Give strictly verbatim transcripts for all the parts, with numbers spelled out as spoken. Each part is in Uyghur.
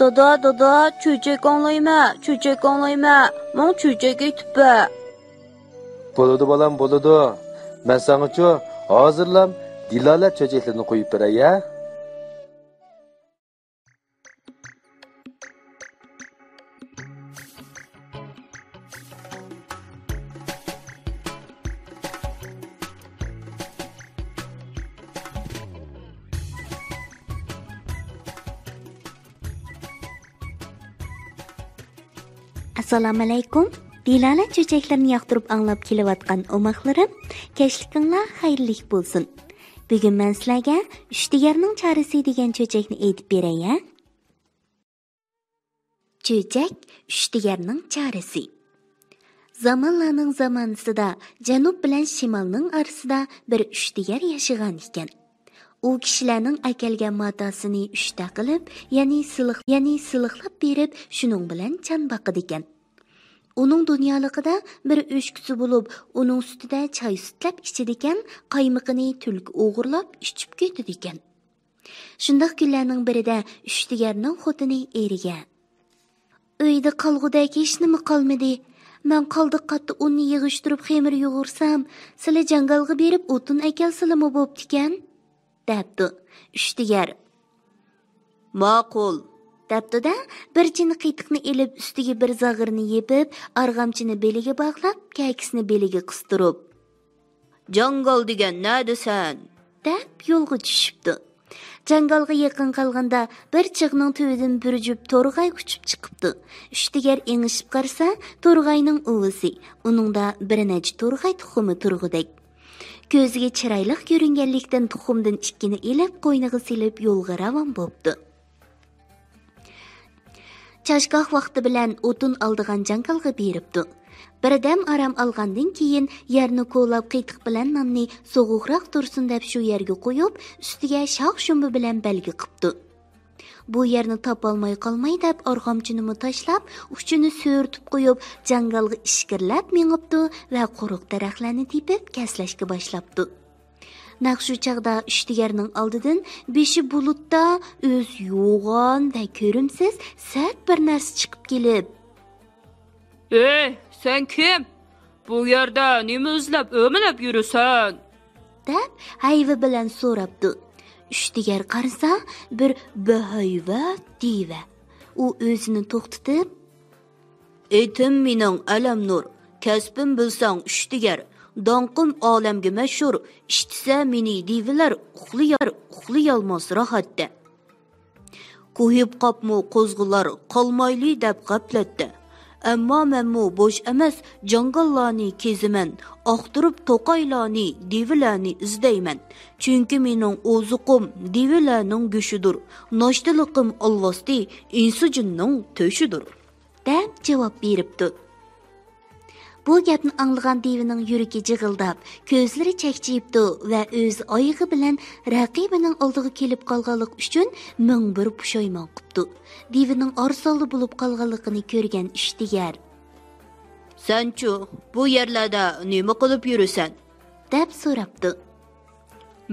دادا، دادا، چۆچەك ئاڭلايمەن، چۆچەك ئاڭلايمەن، ماڭا چۆچەك ئېيتىپ بەر. بولىدۇ بالام، بولىدۇ. مەن ساڭىچۇ ھازىرلا دىلالە چۆچەكلىرىنى قويۇپ بېرەي ھە. ئەسسالامۇئەلەيكۇم. دىلالە چۆچەكلىرىنى ياقتۇرۇپ ئاڭلاپ كېلىۋاتقان ئوماقلىرىم، كەچلىكىڭلار خەيرلىك بولسۇن. بۈگۈن مەن سىلەرگە ئۈچتىگەرنىڭ چارىسى دېگەن چۆچەكنى ئېيتىپ بېرەي ھە. چۆچەك، ئۈچتىگەرنىڭ چارىسى. زامانلارنىڭ زامانىسىدا جەنۇب بىلەن شىمالنىڭ ئارىسىدا بىر ئۈچتىگەر ياشىغان ئىكەن. ئۇ كىشىلەرنىڭ ئەكەلگەن ماتاسىنى ئۈچتە قىلىپ، يەنى سىلىق-، يەنى سىلىقلاپ بېرىپ، شۇنىڭ بىلەن جان باقىدىكەن. ئۇنىڭ دۇنيالىقىدا بىر ئۆچكىسى بولۇپ، ئۇنىڭ سۈتىدە چاي سۈتلەپ ئىچىدىكەن، قايمىقىنى تۈلكە ئوغرىلاپ ئىچىپ كېتىدىكەن. شۇنداق كۈنلەرنىڭ بىرىدە ئۈچتىگەرنىڭ خوتۇنى ئېرىگە، «ئۆيدە قالغۇدەك ھېچنېمە قالمىدى. مەن قالدۇق قاتتا ئۇننى يىغىشتۇرۇپ خېمىر يۇغۇرسام، سىلە جاڭگالغا بېرىپ ئوتۇن ئەكەلسىلىمۇ بوپتىكەن» دەپتۇ. ئۈچتىگەر، «ماقۇل» دەپتۇ-دە، بىر چىنە قېتىقنى ئېلىپ، ئۈستىگە بىر زاغرىنى يېپىپ، ئارغامچىنى بېلىگە باغلاپ، كەكىسىنى بېلىگە قىستۇرۇپ، «جاڭگال دېگەن نەدىسەن؟» دەپ يولغا چۈشۈپتۇ. جاڭگالغا يېقىن قالغاندا، بىر چىغنىڭ تۈۋىدىن بىر جۈپ تورغاي ئۇچۇپ چىقىپتۇ. ئۈچتىگەر ئېڭىشىپ قارىسا، تورغاينىڭ ئۇۋىسى، ئۇنىڭدا بىر نەچچە تورغاي تۇخۇمى تۇرغۇدەك. كۆزىگە چىرايلىق كۆرۈنگەنلىكتىن، تۇخۇمدىن ئىككىنى ئېلىپ، قوينىغا سېلىپ، يولغا راۋان بوپتۇ. چاشگاھ ۋاقتى بىلەن ئوتۇن ئالىدىغان جاڭگالغا بېرىپتۇ. بىردەم ئارام ئالغاندىن كېيىن، يەرنى كولاپ، قېتىق بىلەن ناننى سوغۇقراق تۇرسۇن دەپ شۇ يەرگە قويۇپ، ئۈستىگە شاخ-شۇمبا بىلەن بەلگە قىپتۇ. بۇ يەرنى تاپالماي قالماي دەپ، ئارغامچىنىمۇ تاشلاپ، ئۇچىنى سۆرىتىپ قويۇپ، جاڭگالغا ئىچكىرىلەپ مېڭىپتۇ ۋە قۇرۇق دەرەخلەرنى تېپىپ كەسلەشكە باشلاپتۇ. نەق شۇ چاغدا ئۈچتىگەرنىڭ ئالدىدىن بېشى بۇلۇتتا، ئۆزى يوغان ۋە كۆرۈمسىز سەت بىر نەرسە چىقىپ كېلىپ، «ئەي، سەن كىم؟ بۇ يەردە نېمە ئىزلەپ ئۆمىلەپ يۈرىسەن؟» دەپ ھەيۋە بىلەن سوراپتۇ. ئۈچتىگەر قارىسا، بىر باھايۋەت دىۋە. ئۇ ئۆزىنى توختىتىپ، «ئېتىم مېنىڭ ئەلەمنۇر، كەسپىم بىلسەڭ ئۈچتىگەر، داڭقىم ئالەمگە مەشھۇر، ئىشتىسە مېنى دىۋىلەر، ئۇخلىيار، ئۇخلىيالماس راھەتتە. كويۇپ قاپمۇ قوزغىلار، قالمايلى دەپ غەپلەتتە. ئەمما مەنمۇ بوش ئەمەس، جاڭگاللارنى كېزىمەن، ئاختۇرۇپ توقايلارنى، دىۋىلەرنى ئىزدەيمەن. چۈنكى مېنىڭ ئوزۇقۇم دىۋىلەرنىڭ گۆشىدۇر، ناشتىلىقىم ئالۋاستى، ئىنسۇجىننىڭ تۆشىدۇر» دەپ جاۋاب بېرىپتۇ. بۇ گەپنى ئاڭلىغان دىۋىنىڭ يۈرىكى جىغىلداپ، كۆزلىرى چەكچىيىپتۇ ۋە ئۆز ئايىغى بىلەن رەقىبىنىڭ ئالدىغا كېلىپ قالغانلىقى ئۈچۈن مىڭ بىر پۇشايمان قىپتۇ. دىۋىنىڭ ئارىسالدى بولۇپ قالغانلىقىنى كۆرگەن ئۈچتىگەر، «سەنچۇ، بۇ يەرلەردە نېمە قىلىپ يۈرىسەن؟» دەپ سوراپتۇ.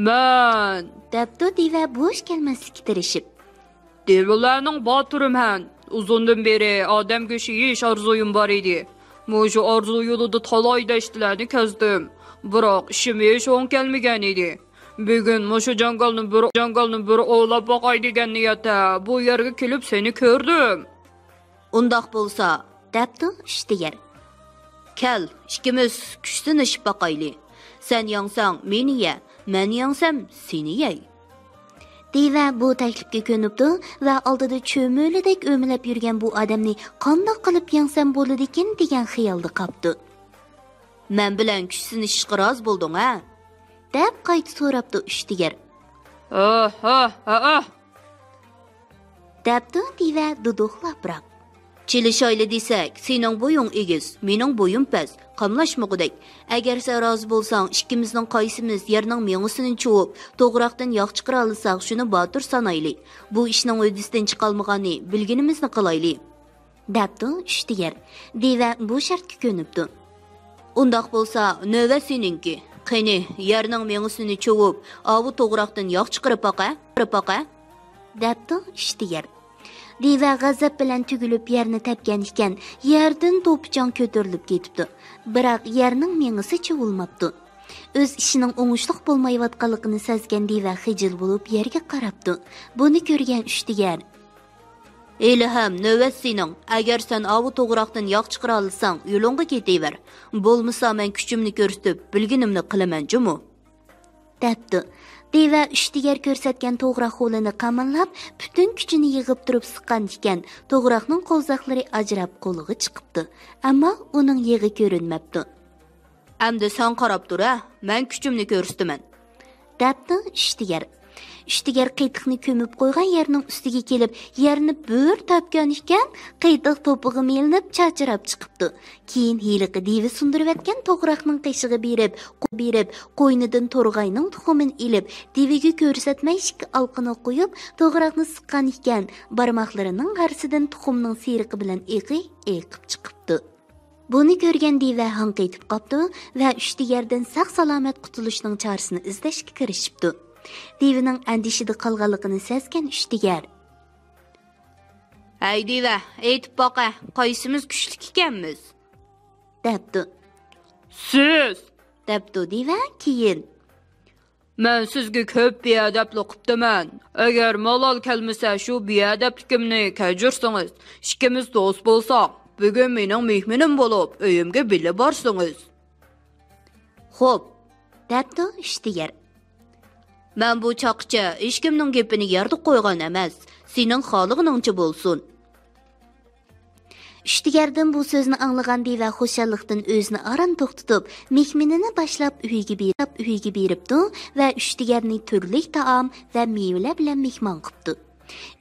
«مەن»، دەپتۇ دىۋە بوش كەلمەسلىككە تىرىشىپ. «دىۋىلەرنىڭ باتۇرىمەن. ئۇزۇندىن بېرى ئادەم گۆشى يېيىش ئارزۇيۇم بار ئىدى. مۇشۇ ئارزۇ يولىدا تالاي دەشتىلەرنى كەزدىم. بىراق ئىشىم ھېچ ئوڭ كەلمىگەن ئىدى. بۈگۈن مۇشۇ جاڭگالنى بىر، جاڭگالنى بىر ئوۋلاپ باقاي دېگەن نىيەتتە بۇ يەرگە كېلىپ سېنى كۆردۈم.» «ئۇنداق بولسا»، دەپتۇ ئۈچتىگەر. «كەل، ئىككىمىز كۈچ سىنىشىپ باقايلى. سەن يەڭسەڭ مېنى يە، مەن يەڭسەم سېنى يەي.» دىۋە بۇ تەكلىپكە كۆنۈپتۇ ۋە ئالدىدا چۆمۈلىدەك ئۆمىلەپ يۈرگەن بۇ ئادەمنى قانداق قىلىپ يەڭسەم بولىدىكىن دېگەن خىيالدا قاپتۇ. «مەن بىلەن كۈچ سىنىشىشقا رازى بولدۇڭ ھە؟» دەپ قايتا سوراپتۇ ئۈچتىگەر. «ھە، ھە، ھە، ھە.» دەپتۇ دىۋە دۇدۇقلاپراق. «چېلىشايلى دېسەك، سېنىڭ بويۇڭ ئېگىز، مېنىڭ بويۇم پەس، قاملاشمىغۇدەك. ئەگەر سەن رازى بولساڭ، ئىككىمىزنىڭ قايسىمىز يەرنىڭ مېڭىسىنى چۇۋۇپ، توغراقتىن ياغ چىقىرالىساق، شۇنى باتۇر سانايلى. بۇ ئىشنىڭ ھۆددىسىدىن چىقالمىغاننى بىلگىنىمىزنى قىلايلى.» دەپتۇ ئۈچتىگەر. دىۋە بۇ شەرتكە كۆنۈپتۇ. «ئۇنداق بولسا، نۆۋەت سېنىڭكى. قېنى، يەرنىڭ مېڭىسىنى چۇۋۇپ، ئاۋۇ توغراقتىن ياغ چىقىرىپ باقە، چىقىرىپ باقە.» دەپتۇ ئۈچتىگەر. دىۋە غەزەپ بىلەن تۈگۈلۈپ يەرنى تەپكەن ئىكەن، يەردىن توپىچاڭ كۆتۈرۈلۈپ كېتىپتۇ. بىراق يەرنىڭ مېڭىسى چۇۋۇلماپتۇ. ئۆز ئىشىنىڭ ئوڭۇشلۇق بولمايۋاتقانلىقىنى سەزگەن دىۋە خىجىل بولۇپ يەرگە قاراپتۇ. بۇنى كۆرگەن ئۈچتىگەر، ھېلىھەم نۆۋەت سېنىڭ، ئەگەر سەن ئاۋۇ توغراقتىن ياغ چىقىرالىساڭ، يولۇڭغا كېتىۋەر. بولمىسا مەن كۈچۈمنى كۆرسىتىپ، بىلگىنىمنى قىلىمەن جۇمۇ. دەپتۇ. دىۋە ئۈچتىگەر كۆرسەتكەن توغراق ھولىنى قاماللاپ، پۈتۈن كۈچىنى يىغىپ تۇرۇپ سىققان ئىكەن، توغراقنىڭ قوۋزاقلىرى ئاجراپ قولىغا چىقىپتۇ. ئەمما ئۇنىڭ يېغى كۆرۈنمەپتۇ. ئەمدى سەن قاراپ تۇر ھە، مەن كۈچۈمنى كۆرسىتىمەن. دەپتۇ ئۈچتىگەر. ئۈچتىگەر قېتىقنى كۆمۈپ قويغان يەرنىڭ ئۈستىگە كېلىپ، يەرنى بىر تەپكەن ئىكەن، قېتىق توپىغا مىلىنىپ چاچراپ چىقىپتۇ. كېيىن ھېلىقى دىۋە سۇندۇرۇۋەتكەن توغراقنىڭ قېشىغا بېرىپ، قو-، بېرىپ، قوينىدىن تورغاينىڭ تۇخۇمىنى ئېلىپ، دىۋىگە كۆرسەتمەي ئىككى ئالقىنى قويۇپ، توغراقنى سىققان ئىكەن، بارماقلىرىنىڭ ھارىسىدىن تۇخۇمنىڭ سېرىقى بىلەن ئېقى ئېقىپ چىقىپتۇ. بۇنى كۆرگەن دىۋە ھاڭقىتىپ قاپتۇ ۋە ئۈچتىگەردىن ساق-سالامەت قۇتۇلۇشنىڭ چارىسىنى ئىزدەشكە كىرىشىپتۇ. دىۋىنىڭ ئەندىشىدە قالغانلىقىنى سەزگەن ئۈچتىگەر، ھەي دىۋە، ئېيتىپ باقە، قايسىمىز كۈچلۈك ئىكەنمىز؟ دەپتۇ. سىز! دەپتۇ دىۋە كېيىن. مەن سىزگە كۆپ بىئەدەپلىك قىپتىمەن. ئەگەر مالال كەلمىسە، شۇ بىئەدەپلىكىمنى كەچۈرسىڭىز، ئىككىمىز دوست بولساق، بۈگۈن مېنىڭ مېھمىنىم بولۇپ، ئۆيۈمگە بىللە بارسىڭىز. خوپ، دەپتۇ ئۈچتىگەر. مەن بۇ چاغقىچە ھېچكىمنىڭ گېپىنى يەردە قويغان ئەمەس. سېنىڭ خالىغىنىڭچە بولسۇن. ئۈچتىگەردىن بۇ سۆزنى ئاڭلىغان دىۋە خۇشاللىقتىن ئۆزىنى ئاران توختىتىپ، مېھمىنىنى باشلاپ ئۆيىگە بېرىپ، ئۆيىگە بېرىپتۇ ۋە ئۈچتىگەرنى تۈرلۈك تائام ۋە مېۋىلەر بىلەن مېھمان قىپتۇ.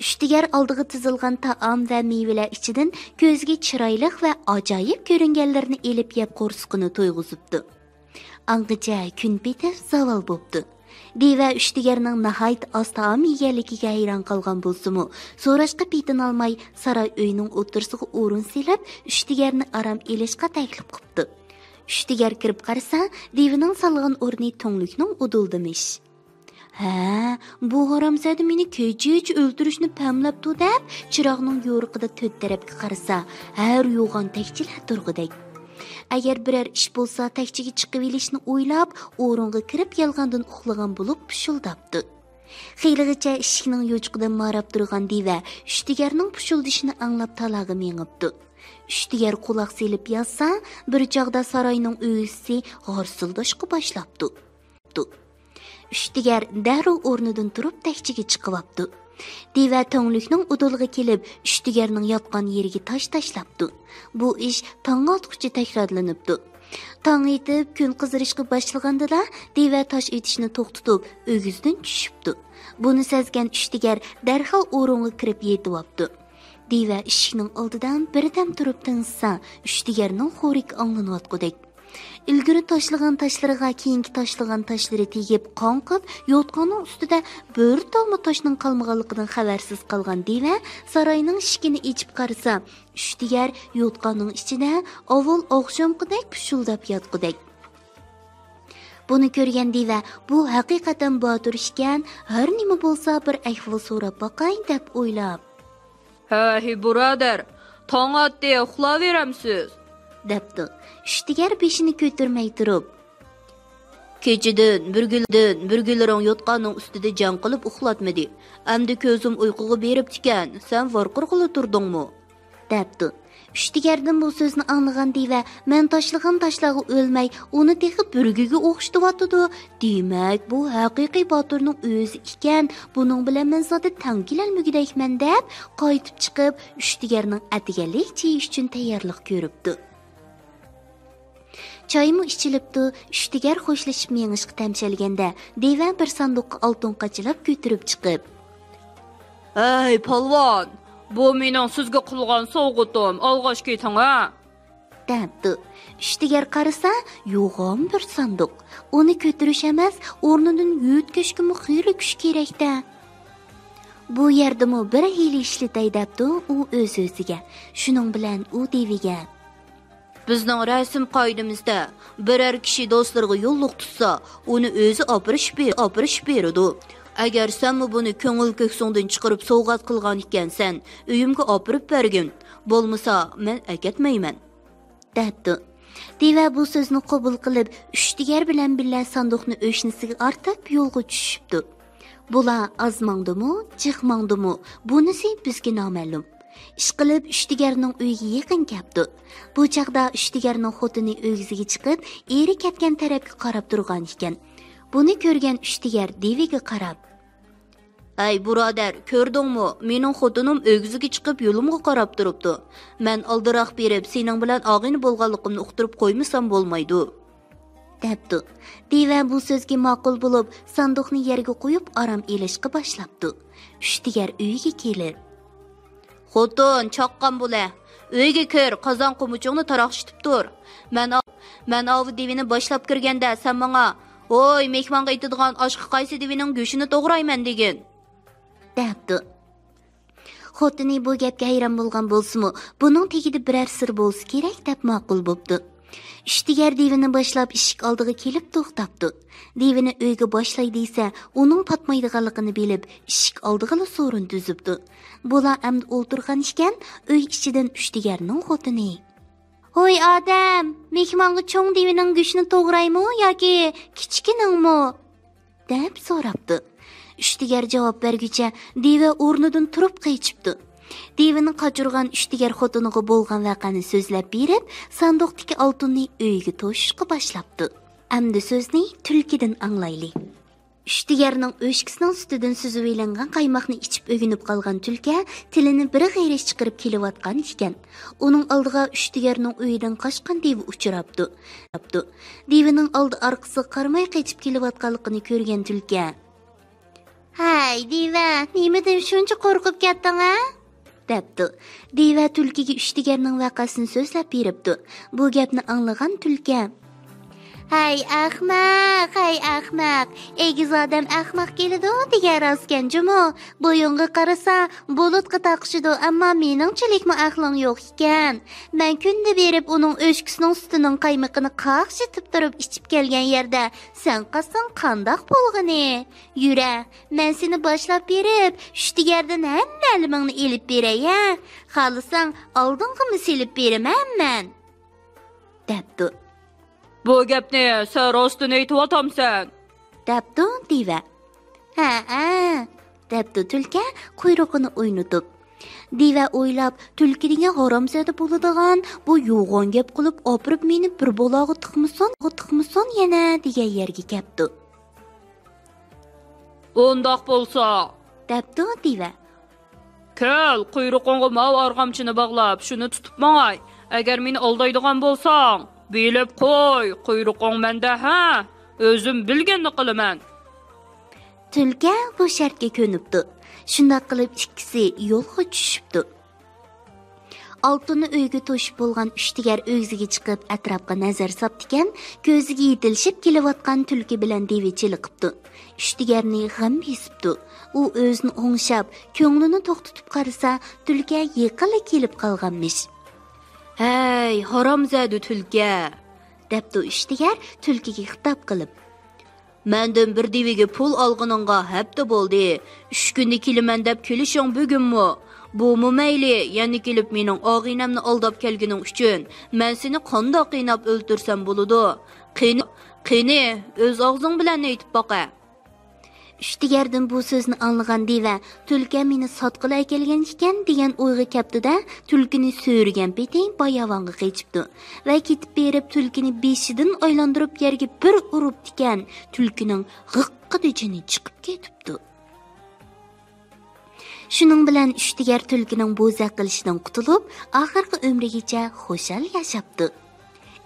ئۈچتىگەر ئالدىغا تىزىلغان تائام ۋە مېۋىلەر ئىچىدىن كۆزگە چىرايلىق ۋە ئاجايىپ كۆرۈنگەنلىرىنى ئېلىپ يەپ قورسىقىنى تويغۇزۇپتۇ. ئاڭغىچە كۈن پېتىپ زاۋال بوپتۇ. دىۋە ئۈچتىگەرنىڭ ناھايىتى ئاز تائام يېگەنلىكىگە ھەيران قالغان بولسىمۇ، سوراشقا پېتىنالماي، ساراي ئۆينىڭ ئوتتۇرىسىغا ئورۇن سېلىپ، ئۈچتىگەرنى ئارام ئېلىشقا تەكلىپ قىپتۇ. ئۈچتىگەر كىرىپ قارىسا، دىۋىنىڭ سالغان ئورنى تۈڭلۈكنىڭ ئۇدۇلىدىمىش. ھە، بۇ ھارامزادە مېنى كېچىچە ئۆلتۈرۈشنى پەملەپتۇ دەپ، چىراغنىڭ يورۇقىدا تۆت تەرەپكە قارىسا، ھەر يوغان تەكچىلەر تۇرغۇدەك. ئەگەر بىرەر ئىش بولسا، تەكچىگە چىقىۋېلىشنى ئويلاپ، ئورۇنغا كىرىپ يالغاندىن ئۇخلىغان بولۇپ پۇشۇلداپتۇ. خېلىغىچە ئىشىكنىڭ يوچۇقىدىن ماراپ تۇرغان دىۋە ئۈچتىگەرنىڭ پۇشۇلدىشىنى ئاڭلاپ تالاغا مېڭىپتۇ. ئۈچتىگەر قۇلاق سېلىپ ياتسا، بىر چاغدا ساراينىڭ ئۆگزىسى غارسىلداشقا باشلاپتۇ. ئۈچتىگەر دەررۇ ئورنىدىن تۇرۇپ تەكچىگە چىقىۋاپتۇ. دىۋە تۈڭلۈكنىڭ ئۇدۇلىغا كېلىپ، ئۈچتىگەرنىڭ ياتقان يېرىگە تاش تاشلاپتۇ. بۇ ئىش تاڭ ئاتقۇچە تەكرارلىنىپتۇ. تاڭ ئېتىپ، كۈن قىزىرىشقا باشلىغاندىلا، دىۋە تاش ئېتىشنى توختىتىپ، ئۆگزىدىن چۈشۈپتۇ. بۇنى سەزگەن ئۈچتىگەر دەرھال ئورۇنغا كىرىپ يېتىۋاپتۇ. دىۋە ئىشىكنىڭ ئالدىدا بىردەم تۇرۇپ تىڭشىسا، ئۈچتىگەرنىڭ خورىكى ئاڭلىنىۋاتقۇدەك. ئىلگىرى تاشلىغان تاشلىرىغا كېيىنكى تاشلىغان تاشلىرى تېگىپ، قاڭقىپ، يوتقاننىڭ ئۈستىدە بىر تالما تاشنىڭ قالمىغانلىقىدىن خەۋەرسىز قالغان دىۋە ساراينىڭ ئىشىكىنى ئېچىپ قارىسا، ئۈچتىگەر يوتقاننىڭ ئىچىدە ئاۋۋال ئاخشامقىدەك پۇشۇلداپ ياتقۇدەك. بۇنى كۆرگەن دىۋە، بۇ ھەقىقەتەن باتۇر ئىكەن، ھەر نېمە بولسا بىر ئەھۋال سوراپ باقاي دەپ ئويلاپ، ھەي بۇرادەر، تاڭ ئاتتى، ئۇخلاۋېرەمسىز؟ دەپتۇ. ئۈچتىگەر بېشىنى كۆتۈرمەي تۇرۇپ، كېچىدىن بىر گۈلدىن بىر گۈللىرىڭ يوتقاننىڭ ئۈستىدە جەڭ قىلىپ ئۇخلاتمىدى. ئەمدى كۆزۈم ئۇيقۇغا بېرىپتىكەن، سەن ۋارقىرىغىلى تۇردۇڭمۇ؟ دەپتۇ. ئۈچتىگەردىن بۇ سۆزنى ئاڭلىغان دىۋە، مەن تاشلىغان تاشلارغا ئۆلمەي، ئۇنى تېخى بۈرگۈگە ئوخشىتىۋاتىدۇ. دېمەك، بۇ ھەقىقىي باتۇرنىڭ ئۆزى ئىكەن، بۇنىڭ بىلەن مەن زادى تەڭ كېلەلمىگۈدەكمەن دەپ، قايتىپ چىقىپ، ئۈچتىگەرنىڭ ئەتىگەنلىك چېيى ئۈچۈن تەييارلىق كۆرۈپتۇ. چايمۇ ئىچىلىپتۇ، ئۈچتىگەر خوشلىشىپ مېڭىشقا تەمشەلگەندە، دىۋە بىر ساندۇققا ئالتۇن قاچىلاپ كۆتۈرۈپ چىقىپ، ھەي پالۋان، بۇ مېنىڭ سىزگە قىلغان سوۋغىتىم، ئالغاچ كېتىڭ ھە! دەپتۇ. ئۈچتىگەر قارىسا، يوغان بىر ساندۇق. ئۇنى كۆتۈرۈش ئەمەس، ئورنىدىن يۆتكەشكىمۇ خېلى كۈچ كېرەك-دە. بۇ يەردىمۇ بىر ھىيلە ئىشلىتەي دەپتۇ ئۇ ئۆز-ئۆزىگە. شۇنىڭ بىلەن ئۇ دىۋىگە، بىزنىڭ رەسىم قائىدىمىزدە، بىرەر كىشى دوستلىرىغا يوللۇق تۇتسا، ئۇنى ئۆزى ئاپىرىش بېر-، ئاپىرىش بېرىدۇ. ئەگەر سەنمۇ بۇنى كۆڭۈل كۆكسۈڭدىن چىقىرىپ سوۋغات قىلغان ئىكەنسەن، ئۆيۈمگە ئاپىرىپ بەرگىن. بولمىسا، مەن ئەكەتمەيمەن. دەپتۇ. دىۋە بۇ سۆزنى قوبۇل قىلىپ، ئۈچتىگەر بىلەن بىللە ساندۇقنى ئۆشنىسىگە ئارتىپ يولغا چۈشۈپتۇ. بۇلار ئاز ماڭدىمۇ، جىق ماڭدىمۇ، بۇنىسى بىزگە نامەلۇم. ئىشقىلىپ، ئۈچتىگەرنىڭ ئۆيىگە يېقىن كەپتۇ. بۇ چاغدا ئۈچتىگەرنىڭ خوتۇنى ئۆگزىگە چىقىپ، ئېرى كەتكەن تەرەپكە قاراپ تۇرغان ئىكەن. بۇنى كۆرگەن ئۈچتىگەر دىۋىگە قاراپ، «ئەي بۇرادەر، كۆردۈڭمۇ؟ مېنىڭ خوتۇنۇم ئۆگزىگە چىقىپ يولۇمغا قاراپ تۇرۇپتۇ. مەن ئالدىراق بېرىپ سېنىڭ بىلەن ئاغىنە بولغانلىقىمنى ئۇقتۇرۇپ قويمىسام بولمايدۇ.» دەپتۇ. دىۋە بۇ سۆزگە ماقۇل بولۇپ، ساندۇقنى يەرگە قويۇپ ئارام ئېلىشقا باشلاپتۇ. ئۈچتىگەر ئۆيگە كېلىپ، «خوتۇن، چاققان بولە. ئۆيگە كىر، قازان قومۇچۇڭنى تاراقشىتىپ تۇر. مەن ئا-، مەن ئاۋۇ دىۋىنى باشلاپ كىرگەندە سەن ماڭا، ھوي، مېھمانغا ئېتىدىغان ئاشقا قايسى دىۋىنىڭ گۆشىنى توغرايمەن دېگىن.» دەپتۇ. خوتۇنى بۇ گەپكە ھەيران بولغان بولسىمۇ، بۇنىڭ تېگىدە بىرەر سىر بولسا كېرەك دەپ ماقۇل بوپتۇ. ئۈچتىگەر دىۋىنى باشلاپ ئىشىك ئالدىغا كېلىپ توختاپتۇ. دىۋىنى ئۆيگە باشلاي دېسە، ئۇنىڭ پاتمايدىغانلىقىنى بىلىپ، ئىشىك ئالدىغىلا سورۇن تۈزۈپتۇ. بۇلار ئەمدى ئولتۇرغان ئىكەن، ئۆي ئىچىدىن ئۈچتىگەرنىڭ خوتۇنى، «ھوي ئادەم، مېھمانغا چوڭ دىۋىنىڭ گۆشىنى توغرايمۇ ياكى كىچىكىنىڭمۇ؟» دەپ سوراپتۇ. ئۈچتىگەر جاۋاب بەرگۈچە دىۋە ئورنىدىن تۇرۇپ قېچىپتۇ. دىۋىنى قاچۇرغان ئۈچتىگەر خوتۇنىغا بولغان ۋەقەنى سۆزلەپ بېرىپ، ساندۇقتىكى ئالتۇننى ئۆيىگە توشۇشقا باشلاپتۇ. ئەمدى سۆزنى تۈلكىدىن ئاڭلايلى. ئۈچتىگەرنىڭ ئۆچكىسىنىڭ سۈتىدىن سۈزۈۋېلىنغان قايماقنى ئىچىپ ئۆگىنىپ قالغان تۈلكە تىلىنى بىر غېرىچ چىقىرىپ كېلىۋاتقان ئىكەن. ئۇنىڭ ئالدىغا ئۈچتىگەرنىڭ ئۆيىدىن قاچقان دىۋە ئۇچراپتۇ. دىۋىنىڭ ئالدى ئارقىسىغا قارىماي قېچىپ كېلىۋاتقانلىقىنى كۆرگەن تۈلكە، «ھەي، دىۋە، نېمىدىن شۇنچە قورقۇپ كەتتىڭ، ھە؟» دەپتۇ. دىۋە تۈلكىگە ئۈچتىگەرنىڭ ۋەقەسىنى سۆزلەپ بېرىپتۇ. بۇ گەپنى ئاڭلىغان تۈلكە، «ھەي ئەخمەق، ھەي ئەخمەق، ئېگىز ئادەم ئەخمەق كېلىدۇ دېگەن راستكەن جۇمۇ. بويۇڭغا قارىسا، بۇلۇتقا تاقىشىدۇ، ئەمما مېنىڭچىلىكمۇ ئەقلىڭ يوق ئىكەن. مەن كۈندە بېرىپ ئۇنىڭ ئۆچكىسىنىڭ سۈتىنىڭ قايمىقىنى قاقشىتىپ تۇرۇپ ئىچىپ كەلگەن يەردە، سەن قالساڭ قانداق بولغىنى؟ يۈرە، مەن سېنى باشلاپ بېرىپ، ئۈچتىگەردىن ھەممە ئەلىمىڭنى ئېلىپ بېرەي، ھە؟ خالىساڭ، ئالدىڭغىمۇ سېلىپ بېرىمەن مەن.» دەپتۇ. «بۇ گەپنى سەن راستىنى ئېيتىۋاتامسەن؟» دەپتۇ دىۋە. «ھەئە،» دەپتۇ تۈلكە قۇيرۇقىنى ئوينىتىپ. دىۋە ئويلاپ، تۈلكە دېگەن ھارامزادە بولىدىغان، بۇ يوغان گەپ قىلىپ ئاپىرىپ مېنى بىر بالاغا تىقمىسۇن، تىقمىسۇن يەنە دېگەن يەرگە كەپتۇ. «ئۇنداق بولسا،» دەپتۇ دىۋە. «كەل، قۇيرۇقۇڭغا ماۋۇ ئارغامچىنى باغلاپ، شۇنى تۇتۇپ ماڭاي. ئەگەر مېنى ئالدايدىغان بولساڭ، بىلىپ قوي، قۇيرۇقۇڭ مەندە، ھە؟ ئۆزۈم بىلگەننى قىلىمەن.» تۈلكە بۇ شەرتكە كۆنۈپتۇ. شۇنداق قىلىپ ئىككىسى يولغا چۈشۈپتۇ. ئالتۇننى ئۆيگە توشۇپ بولغان ئۈچتىگەر ئۆگزىگە چىقىپ ئەتراپقا نەزەر ساپتىكەن، كۆزىگە يېتىلىشىپ كېلىۋاتقان تۈلكە بىلەن دىۋە چېلىقىپتۇ. ئۈچتىگەرنى غەم بېسىپتۇ. ئۇ ئۆزىنى ئوڭشاپ، كۆڭلىنى توختىتىپ قارىسا، تۈلكە يېقىنلا كېلىپ قالغانمىش. «ھەي، ھارامزادە تۈلكە!» دەپتۇ ئۈچتىگەر تۈلكىگە خىتاب قىلىپ. «مەندىن بىر دىۋىگە پۇل ئالغىنىڭغا ھەپتە بولدى. ئۈچ كۈندە كېلىمەن دەپ كېلىشىڭ بۈگۈنمۇ؟ بۇمۇ مەيلى، يەنە كېلىپ مېنىڭ ئاغىنەمنى ئالداپ كەلگىنىڭ ئۈچۈن مەن سېنى قانداق قىيناپ ئۆلتۈرسەم بولىدۇ؟ قېنى، قېنى، ئۆز ئاغزىڭ بىلەن ئېيتىپ باقە.» ئۈچتىگەردىن بۇ سۆزنى ئاڭلىغان دىۋە، «تۈلكە مېنى ساتقىلى ئەكەلگەن ئىكەن» دېگەن ئويغا كەپتۇ-دە، تۈلكىنى سۆرىگەن پېتى باياۋانغا قېچىپتۇ ۋە كېتىپ بېرىپ، تۈلكىنى بېشىدىن ئايلاندۇرۇپ يەرگە بىر ئۇرۇپتىكەن، تۈلكىنىڭ غىققىدە جېنى چىقىپ كېتىپتۇ. شۇنىڭ بىلەن ئۈچتىگەر تۈلكىنىڭ بوزەك قىلىشىدىن قۇتۇلۇپ، ئاخىرقى ئۆمرىگىچە خۇشال ياشاپتۇ.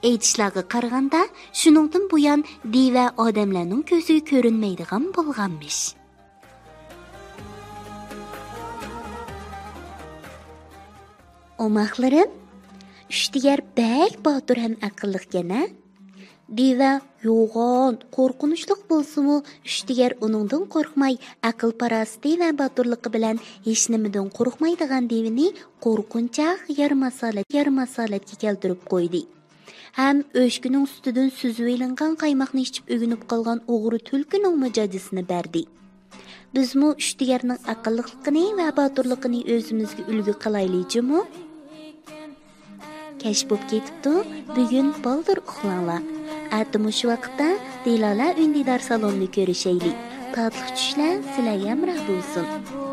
ئېيتىشلارغا قارىغاندا، شۇنىڭدىن بۇيان دىۋە ئادەملەرنىڭ كۆزىگە كۆرۈنمەيدىغان بولغانمىش. ئوماقلىرىم، ئۈچتىگەر بەك باتۇر ھەم ئەقىللىقكەن ھە؟ دىۋە يوغان، قورقۇنچلۇق بولسىمۇ، ئۈچتىگەر ئۇنىڭدىن قورقماي، ئەقىل-پاراسىتى ۋە باتۇرلۇقى بىلەن ھېچنېمىدىن قورقمايدىغان دىۋىنى قورقۇنچاق يارىماس ھالەت، يارىماس ھالەتكە كەلتۈرۈپ قويدى. ھەم ئۆچكىنىڭ سۈتىدىن سۈزۈۋېلىنغان قايماقنى ئىچىپ ئۆگىنىپ قالغان ئوغرى تۈلكىنىڭمۇ جاجىسىنى بەردى. بىزمۇ ئۈچ دىيارنىڭ ئەقىللىقلىقىنى ۋە باتۇرلۇقىنى ئۆزىمىزگە ئۈلگە قىلايلى جۇمۇ. كەچ بوپ كېتىپتۇ، بۈگۈن بالدۇر ئۇخلاڭلار. ئەتە مۇشۇ ۋاقىتتا دىلالە ئۈندىدار سالوننى كۆرۈشەيلى. تاتلىق چۈشلەر سىلەرگە ھەمراھ بولسۇن.